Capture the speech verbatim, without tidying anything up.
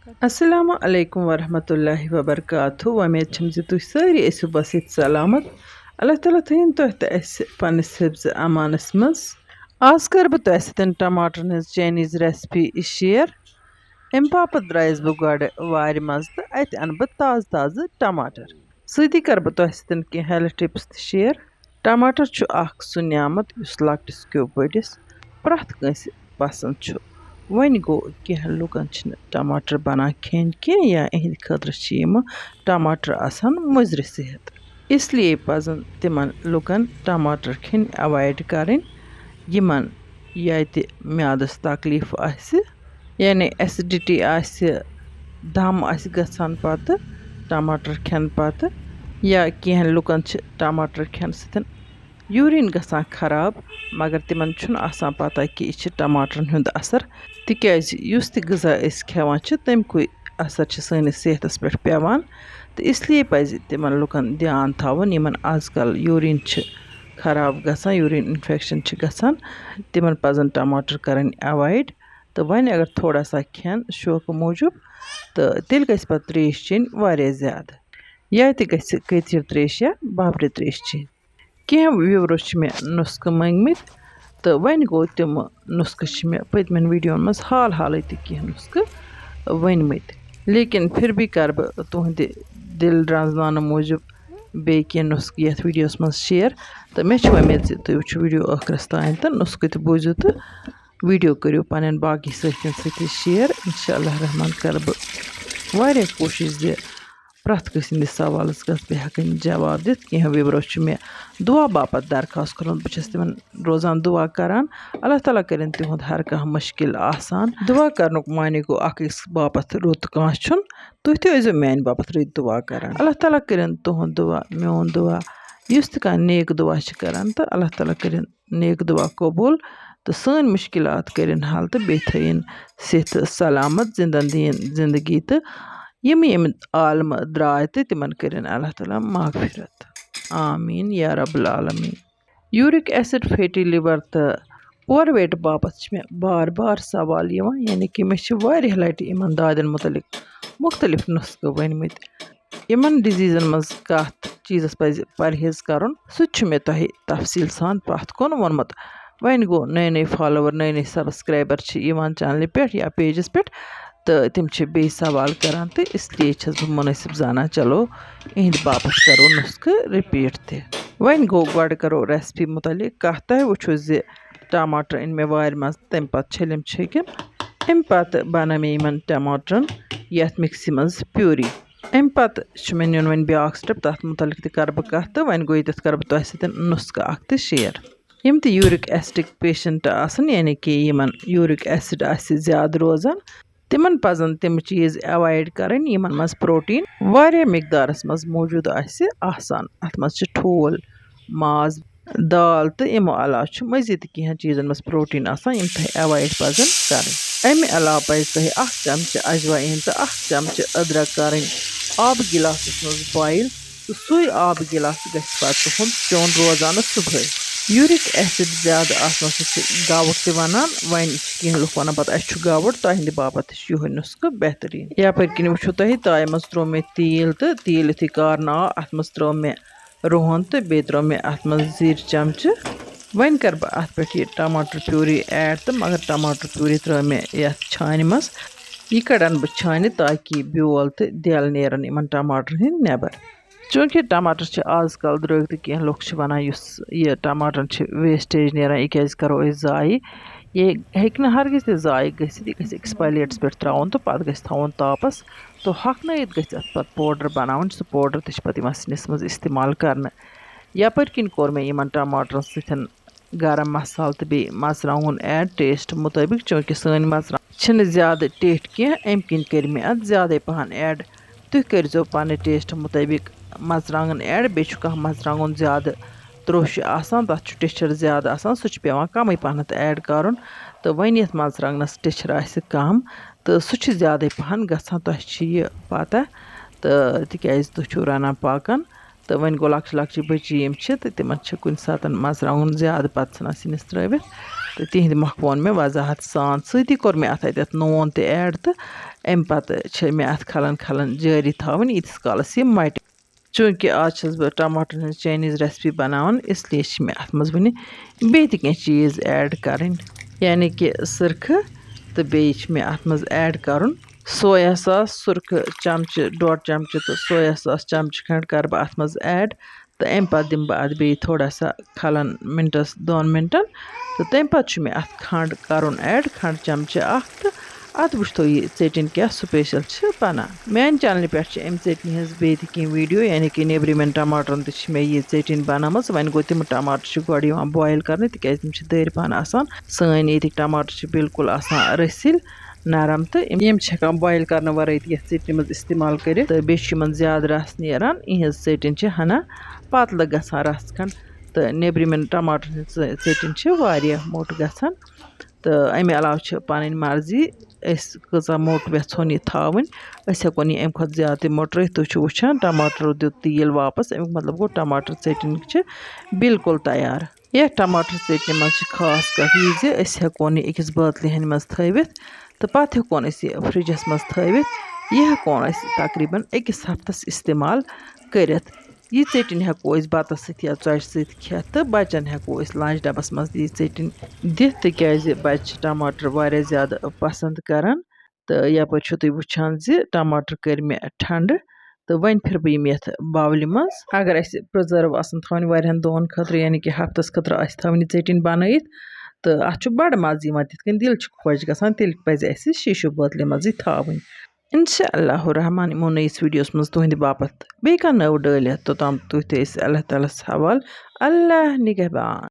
السلام علیکم ورحمۃ اللہ وبرکاتہ۔ وۄمید چھم زِ تُہۍ سٲری ٲسِو بس ییٚتہِ سلامت۔ اللہ تعالیٰ تھٲیِن تۄہہِ تہٕ اَسہِ پننِس حفظ امانس منٛز۔ آز کَرٕ بہٕ تۄہہِ سۭتۍ ٹماٹرن ہٕنٛز Chinese recipe share۔ اَمہِ باپتھ درٛایَس بہٕ گۄڈٕ وارِ منٛز تہٕ اَتہِ اَنہٕ بہٕ تازٕ تازٕ ٹماٹر۔ سۭتی کَرٕ بہٕ تۄہہِ سۭتۍ کینٛہہ health tips تہِ share۔ ٹماٹر چھُ اکھ سُہ نعمت یُس لۄکٹِس کیو بٔڑِس پرٛٮ۪تھ کٲنٛسہِ پسنٛد چھُ۔ وۄنۍ گوٚو، کینٛہہ لُکن چھِنہٕ ٹماٹر بنان کھیٚنۍ کینٛہہ یا یِہنٛدِ خٲطرٕ چھِ یِم ٹماٹر آسان مُضرِ صحت۔ اس لیے پزن تِمن لُکن ٹماٹر کھیٚنۍ avoid کرٕنۍ، یِمن ییٚتہِ میادس تکلیف آسہِ، یعنی acidity آسہِ، دم آسہِ گژھان پتہٕ ٹماٹر کھٮ۪نہٕ پتہٕ، یا کینٛہہ لُکن چھِ ٹماٹر کھٮ۪نہٕ سۭتۍ urine گژھان خراب، مگر تِمن چھُنہٕ آسان پتہ کہِ یہِ چھِ ٹماٹرن ہُنٛد اثر، تِکیازِ یُس تہِ غذا أسۍ کھٮ۪وان چھِ، تَمہِ کُے اثر چھِ سٲنِس صحتس پٮ۪ٹھ پٮ۪وان۔ تہٕ اس لیے پزِ تِمن لُکن دھیان تھاوُن، یِمن آز کل urine چھِ خراب گژھان، urine infection چھِ گژھان، تِمن پزن ٹماٹر کرٕنۍ avoid۔ تہٕ وۄنۍ اگر تھوڑا سا کھٮ۪ن شوقہٕ موٗجوٗب، تہٕ تیٚلہِ گژھِ پتہٕ ترٛیش چیٚنۍ واریاہ زیادٕ، یا تہِ گژھِ کٔتِر ترٛیش یا بابرِ ترٛیش چیٚنۍ۔ کینٛہہ viewers چھِ مےٚ نُسخہٕ مٔنٛگمٕتۍ، تہٕ وۄنۍ گوٚو، تِم نُسخہٕ چھِ مےٚ پٔتمٮ۪ن videoن منٛز حال حالٕے تہِ کینٛہہ نُسخہٕ ؤنۍمٕتۍ۔ لیکن پھر بھی کَرٕ بہٕ تُہٕنٛدِ دِل درٛانٛزناونہٕ موٗجوٗب بیٚیہِ کینٛہہ نُسخہٕ یَتھ videoس منٛز share۔ تہٕ مےٚ چھِ وۄمید زِ تُہۍ وٕچھِو video ٲخرَس تام تہٕ نُسخہٕ تہِ بوٗزِو تہٕ video کٔرِو پنٛنٮ۪ن باقٕے سٲتھٮ۪ن سۭتۍ تہِ share۔ انشاءاللہ رحمان کَرٕ بہٕ واریاہ کوٗشِش زِ پرٛٮ۪تھ کٲنٛسہِ ہٕنٛدِس سوالَس گژھٕ بہٕ ہٮ۪کٕنۍ جواب دِتھ۔ کینٛہہ viewers چھِ مےٚ دُعا باپتھ درخواست کوٚرمُت، بہٕ چھَس تِمَن روزان دُعا کَران۔ اللہ تعالیٰ کٔرِنۍ تِہُنٛد ہر کانٛہہ مُشکِل آسان۔ دُعا کَرنُک معنی گوٚو اَکھ أکِس باپتھ رُت کانٛہہ چھُن، تُہۍ تہِ ٲسۍزیو میٛانہِ باپتھ رٕتۍ دُعا کَران۔ اللہ تعالیٰ کٔرِنۍ تُہُنٛد دُعا، میون دُعا، یُس تہِ کانٛہہ نیک دُعا چھِ کَران، تہٕ اللہ تعالیٰ کٔرِنۍ نیک دُعا قبوٗل، تہٕ سٲنۍ مُشکِلات کٔرِنۍ حل، تہٕ بیٚیہِ تھٲیِن صحت سلامت، زِندَن دِیِن زِندگی، تہٕ یِم ییٚمہِ عالمہٕ درٛاے تہٕ تِمَن کٔرِنۍ اللہ تعالیٰ مغفرت۔ آمین یا رب العالمین۔ Uric acid، fatty liver تہٕ overweight باپتھ چھِ مےٚ بار بار سوال یِوان، یعنی کہِ مےٚ چھِ واریاہ لَٹہِ یِمَن دادٮ۪ن مُتعلِق مُختٔلِف نُسخہٕ ؤنۍمٕتۍ۔ یِمَن diseaseن منٛز کَتھ چیٖزَس پَزِ پرہیز کَرُن، سُہ تہِ چھُ مےٚ تۄہہِ تفصیٖل سان پَتھ کُن ووٚنمُت۔ وۄنۍ گوٚو، نٔے نٔے follower، نٔے نٔے subscriber چھِ یِوان channelہِ پٮ۪ٹھ یا pageس پٮ۪ٹھ، تہٕ تِم چھِ بیٚیہِ سوال کَران، تہٕ اس لیے چھَس بہٕ مُنٲسِب زانان، چلو، یِہِنٛدِ باپتھ کَرو نُسخہٕ repeat تہِ۔ وۄنۍ گوٚو، گۄڈٕ کَرو recipe مُتعلِق کَتھ۔ تۄہہِ وٕچھو زِ ٹماٹر أنۍ مےٚ وارِ منٛز، تَمہِ پَتہٕ چھٔلِم چھٔکِم۔ اَمہِ پَتہٕ بَنٲو مےٚ یِمَن ٹماٹرَن یَتھ mixie منٛز puree۔ اَمہِ پَتہٕ چھُ مےٚ نیُن وۄنۍ بیٛاکھ step، تَتھ مُتعلِق تہِ کَرٕ بہٕ کَتھ، تہٕ وۄنۍ گوٚو، ییٚتٮ۪تھ کَرٕ بہٕ تۄہہِ سۭتۍ نُسخہٕ اَکھ تہِ share۔ یِم تہِ uric acidٕکۍ patient آسَن، یعنی کہِ یِمَن uric acid آسہِ زیادٕ روزان، تِمَن پَزَن تِم چیٖز avoid کَرٕنۍ، یِمَن منٛز protein واریاہ مقدارَس منٛز موٗجوٗد آسہِ آسان۔ اَتھ منٛز چھِ ٹھوٗل، ماز، دال تہٕ یِمو علاوٕ چھُ مٔزیٖد تہِ کینٛہہ چیٖزَن منٛز protein آسان، یِم تۄہہِ avoid پَزَن کَرٕنۍ۔ اَمہِ علاوٕ پَزِ تۄہہِ اَکھ چمچہٕ اجوایِن تہٕ اَکھ چمچہٕ أدرَک کَرٕنۍ آبہٕ گِلاسَس منٛز boil، تہٕ سُے آبہٕ گِلاس گژھِ پَتہٕ تُہُنٛد چیوٚن روزانہٕ صُبحٲے۔ Uric acid زیادٕ آسنہٕ سۭتۍ چھِ گاوُٹ تہِ وَنان۔ وۄنۍ چھِ کینٛہہ لُکھ وَنان پَتہٕ، اَسہِ چھُ گاوُٹ، تُہٕنٛدِ باپَتھ تہِ چھُ یِہوٚے نُسخہٕ بہتریٖن۔ یَپٲرۍ کِنۍ وٕچھِو تۄہہِ، تایہِ منٛز ترٛوو مےٚ تیٖل، تہٕ تیٖل یُتھُے کارنہٕ آو، اَتھ منٛز ترٛٲو مےٚ رُہَن تہٕ بیٚیہِ ترٛٲو مےٚ اَتھ منٛز زِرۍ چمچہٕ۔ وۄنۍ کَرٕ بہٕ اَتھ پٮ۪ٹھ یہِ ٹماٹر puree add، تہٕ مگر ٹماٹر puree ترٛٲو مےٚ یَتھ چھانہِ منٛز۔ یہِ کَڑَن بہٕ چھانہِ، تاکہِ بیول تہٕ دٮ۪ل نیرَن یِمَن ٹماٹرَن ہِنٛدۍ نٮ۪بَر۔ چوٗنٛکہِ ٹماٹر چھِ آز کل درٛوگۍ، تہٕ کینٛہہ لُکھ چھِ وَنان، یُس یہِ ٹماٹرَن چھِ wastage نیران، یہِ کیٛازِ کَرو أسۍ ضایع؟ یہِ ہیٚکہِ نہٕ ہرگِز تہِ ضایع گٔژھِتھ، یہِ گژھِ أکِس پلیٹَس پٮ۪ٹھ ترٛاوُن تہٕ پَتہٕ گژھِ تھاوُن تاپَس۔ تہٕ ہۄکھنٲیِتھ گژھِ اَتھ پَتہٕ powder بَناوُن، سُہ powder تہِ چھِ پَتہٕ یِوان سِنِس منٛز اِستعمال کرنہٕ۔ یَپٲرۍ کِنۍ کوٚر مےٚ یِمَن ٹماٹرَن سۭتۍ گرم مصالہٕ تہٕ بیٚیہِ مرژٕوانٛگُن add taste مُطٲبِق، چوٗنٛکہِ سٲنۍ مرژٕوانٛگُن چھِنہٕ زیادٕ ٹیٚٹھۍ کینٛہہ، اَمہِ کِنۍ کٔرۍ مےٚ اَتھ زیادَے پَہَن add۔ تُہۍ کٔرۍزیو پنٛنہِ taste مُطٲبِق مرژٕوانٛگُن add۔ بیٚیہِ چھُ کانٛہہ مرژٕوانٛگُن زیادٕ تروٚش آسان، تَتھ چھُ ٹیٚچھَر زیادٕ آسان، سُہ چھُ پٮ۪وان کَمٕے پَہَنَتھ add کَرُن۔ تہٕ وۄنۍ یَتھ مرژٕوانٛگنَس ٹیٚچھَر آسہِ کَم، تہٕ سُہ چھُ زیادَے پَہَن گژھان، تۄہہِ چھِ یہِ پَتہ۔ تہٕ تِکیٛازِ تُہۍ چھِو رَنان پاکَن، تہٕ وۄنۍ گوٚو، لۄکچہِ لۄکچہِ بٔچی یِم چھِ، تہٕ تِمَن چھِ کُنہِ ساتَن مرژٕوانٛگُن زیادٕ پَتہٕ ژھٕنان سِنِس ترٛٲوِتھ۔ تہٕ تِہِنٛدِ مۄکھٕ ووٚن مےٚ وضاحت سان۔ سۭتی کوٚر مےٚ اَتھ اَتٮ۪تھ نوٗن تہِ ایڈ، تہٕ اَمہِ پَتہٕ چھِ مےٚ اَتھ کھَلَن کھَلَن جٲری تھاوٕنۍ، ییٖتِس کالَس یہِ مَٹہِ۔ چوٗنٛکہِ آز چھَس بہٕ ٹماٹرَن ہٕنٛز چاینیٖز ریسپی بَناوان، اس لیے چھِ مےٚ اَتھ منٛز وٕنہِ بیٚیہِ تہِ کینٛہہ چیٖز ایڈ کَرٕنۍ، یعنی کہِ سِرکہٕ، تہٕ بیٚیہِ چھِ مےٚ اَتھ منٛز ایڈ کَرُن سویا ساس، سُرکہٕ چمچہٕ، ڈۄڈ چمچہٕ، تہٕ سویا ساس چمچہٕ کھنٛڈ کَرٕ بہٕ اَتھ منٛز ایڈ۔ تہٕ اَمہِ پَتہٕ دِمہٕ بہٕ اَتھ بیٚیہِ تھوڑا سا کھَلَن مِنٹَس، دۄن مِنٹَن، تہٕ تَمہِ پَتہٕ چھُ مےٚ اَتھ کھنٛڈ کَرُن ایڈ، کھنٛڈ چمچہٕ اَکھ، تہٕ اَدٕ وٕچھتو یہِ ژیٚٹِنۍ کیٛاہ سُپیشَل چھِ بَنان۔ میٛانہِ چَنلہِ پٮ۪ٹھ چھِ اَمہِ ژیٚٹنہِ ہٕنٛز بیٚیہِ تہِ کینٛہہ ویٖڈیو، یعنی کہِ نیٚبرِمٮ۪ن ٹماٹرَن تہِ چھِ مےٚ یہِ ژیٚٹِنۍ بَنٲومٕژ۔ وۄنۍ گوٚو، تِم ٹماٹر چھِ گۄڈٕ یِوان بویِل کَرنہٕ، تِکیٛازِ تِم چھِ دٔرۍ پَہَن آسان۔ سٲنۍ ییٚتِکۍ ٹماٹر چھِ بالکل آسان رٔسِلۍ، نرم، تہٕ یِم چھِ ہٮ۪کان بویِل کَرنہٕ وَرٲے تہِ یَتھ ژیٚٹنہِ منٛز استعمال کٔرِتھ، تہٕ بیٚیہِ چھِ یِمَن زیادٕ رَس نیران، یِہٕنٛز ژیٚٹِنۍ چھِ ہَنا پَتلہٕ گژھان رَس کھنٛڈ، تہٕ نیٚبرِمٮ۪ن ٹماٹرَن ہٕنٛز ژے-، ژیٚٹِنۍ چھِ واریاہ موٚٹ گژھان۔ تہٕ اَمہِ علاوٕ چھِ پَنٕنۍ مرضی، أسۍ کۭژاہ موٚٹ یَژھون یہِ تھاوٕنۍ۔ أسۍ ہٮ۪کون یہِ اَمہِ کھۄتہٕ زیادٕ تہِ موٚٹرٲیِتھ۔ تُہۍ چھِو وٕچھان، ٹماٹرو دیُت تیٖل واپَس، اَمیُک مطلب گوٚو، ٹماٹر ژیٚٹِنۍ چھِ بالکل تیار۔ یَتھ ٹماٹر ژیٚٹنہِ منٛز چھِ خاص کَتھ یہِ زِ أسۍ ہٮ۪کون یہِ أکِس بٲتلہِ ہٕنٛدِ منٛز تھٲوِتھ، تہٕ پَتہٕ ہٮ۪کون أسۍ یہِ فرجَس منٛز تھٲوِتھ۔ یہِ ہٮ۪کون أسۍ تقریٖباً أکِس ہفتَس استعمال کٔرِتھ۔ یہِ ژیٚٹِنۍ ہٮ۪کو أسۍ بَتَس سۭتۍ یا ژۄچہِ سۭتۍ کھٮ۪تھ، تہٕ بَچَن ہٮ۪کو أسۍ لنچ ڈَبَس منٛز تہِ یہِ ژیٚٹِنۍ دِتھ، تِکیٛازِ بَچہِ چھِ ٹماٹر واریاہ زیادٕ پَسنٛد کَران۔ تہٕ یَپٲرۍ چھِو تُہۍ وٕچھان زِ ٹماٹر کٔرۍ مےٚ ٹھنٛڈٕ، تہٕ وۄنۍ پھِرٕ بہٕ یِم یَتھ باولہِ منٛز۔ اگر اَسہِ پرٛزٲرٕو آسَن تھاوٕنۍ واریاہَن دۄہَن خٲطرٕ، یعنی کہِ ہفتَس خٲطرٕ آسہِ تھاوٕنۍ یہِ ژیٚٹِنۍ بَنٲیِتھ، تہٕ اَتھ چھُ بَڑٕ مَزٕ یِوان، تِتھ کٔنۍ دِل چھُ خۄش گژھان، تیٚلہِ پَزِ اَسہِ شیٖشو بٲتلہِ منٛزٕے تھاوٕنۍ۔ انشاء اللہ الرحمن یِمو نٔیِس ویٖڈیوَس منٛز تُہٕنٛدِ باپتھ بیٚیہِ کانٛہہ نٔو ڈٲلۍ ہٮ۪تھ، توٚتام تُہۍ تہِ أسۍ اللہ تعالیٰ ہَس حوالہٕ۔ اللہ نگہبان۔